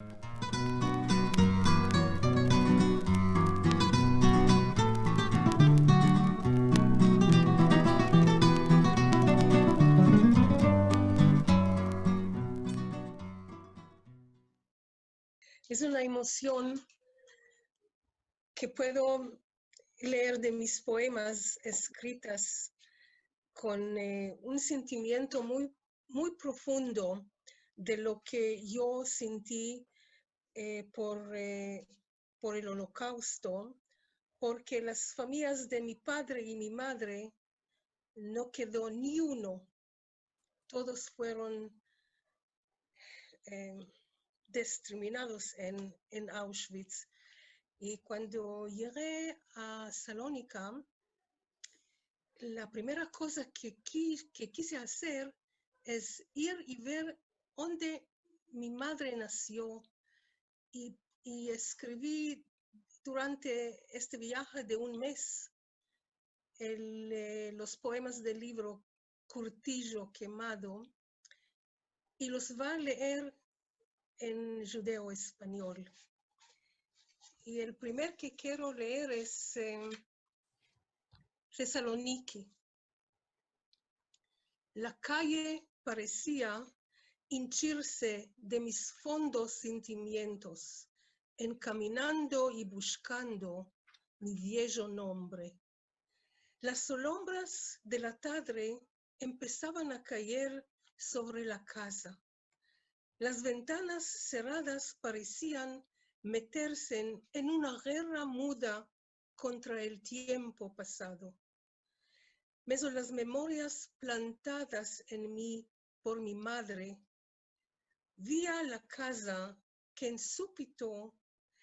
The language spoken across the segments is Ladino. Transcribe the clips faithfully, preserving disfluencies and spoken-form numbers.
Es una emosion ke puedo leer de mis poemas eskritas kon, eh, un sentimiento muy, muy profundo de lo ke yo senti, eh, por, eh, por el Olokausto, porke las famiyas de mi padre i mi madre no kedo ni uno. Todos fueron, eh, destriminados en, en Auschwitz. I kuando yege a Salonika, la primera koza ke ki-, ke kise azer es ir i ver onde mi madre nasio, i, i eskrivi durante este viaje de un mez el, eh, los poemas del livro Kurtijo Kemado, i los vo a leer en djudeo-espanyol. I el primer ke kero leer es, eh, Tesaloniki. La kaye paresia inchirse de mis fondos sentimientos, enkaminando i bushkando mi viejo nombre. Las solombras de la tadre empesavan a kaer sovre la kaza. Las ventanas serradas paresian meterse en, en una gerra muda kontra el tiempo pasado. Mezo las memorias plantadas en mi por mi madre, via la kaza ke en supito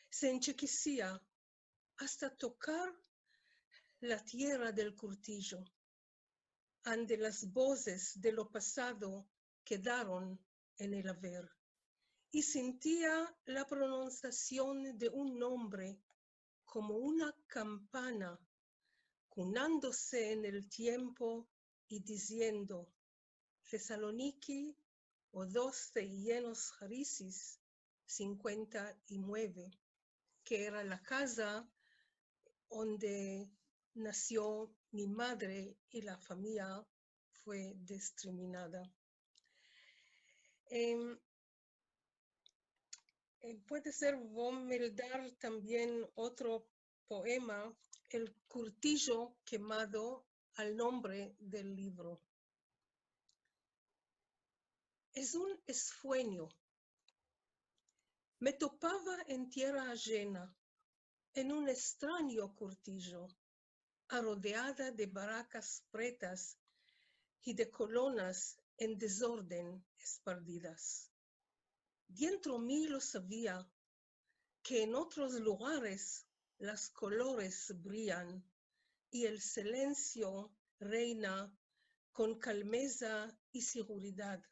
se enchekesia asta tokar la tierra del Kurtijo, ande las bozes de lo pasado kedaron en el aver, i sentia la pronunsiasion de un nombre komo una kampana, kunandose en el tiempo i diziendo: Tesaloniki, o dos de Ienos Harisis, sinkuenta i mueve, ke era la kaza onde nasio mi madre i la famiya fue destriminada. Em, eh, puede ser, vo a meldar tambien otro poema, El Kurtijo Kemado, al nombre del livro. Es un esfuenyo. Me topava en tierra ajena, en un estranyo kurtijo, arodeada de barakas pretas i de kolonas en dezorden espardidas. Dientro mi lo savia ke en otros lugares las kolores brian i el silensio reina kon kalmeza i seguridad.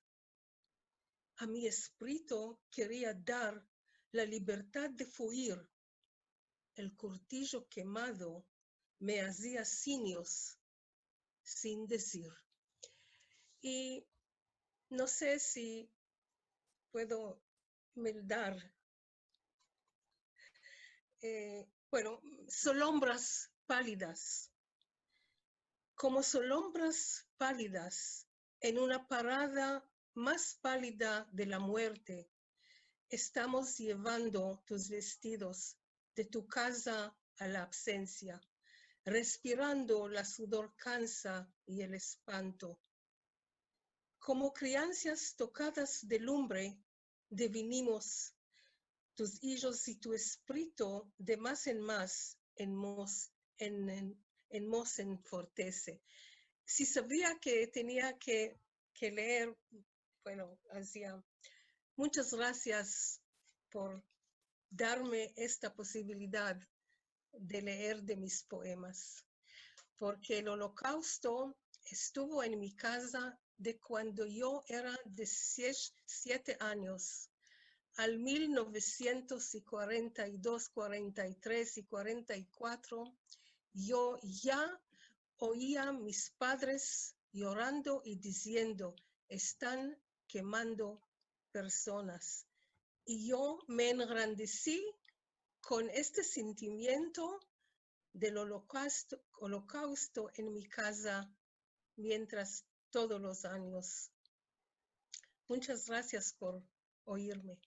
A mi esprito keria dar la libertad de fuir. El kurtijo kemado me azia sinyos sin dizir. I no se si puedo meldar. Eh, bueno, solombras palidas. Komo solombras palidas en una parada mas palida de la muerte, estamos yevando tus vestidos de tu kaza a la absensia, respirando la sudor kansa i el espanto. Komo kriansias tokadas de lumbre, devinimos tus ijos i tu esprito de mas en mas en mos, en, en, en mos enfortese. Si savia ke tenia ke, ke leer, bueno, azia. Muchas grasias por darme esta posibilidad de leer de mis poemas, porke el Olokausto estuvo en mi kaza de kuando yo era de siete anyos al mil novesientos i kuarenta i dos, kuarenta i tres i kuarenta i kuatro, yo ya oia mis padres yorando i diziendo: "Estan kemando personas". i yo me engrandesi kon este sentimiento del olokausto, olokausto en mi kaza mientras todos los anyos. Munchas grasias por oirme.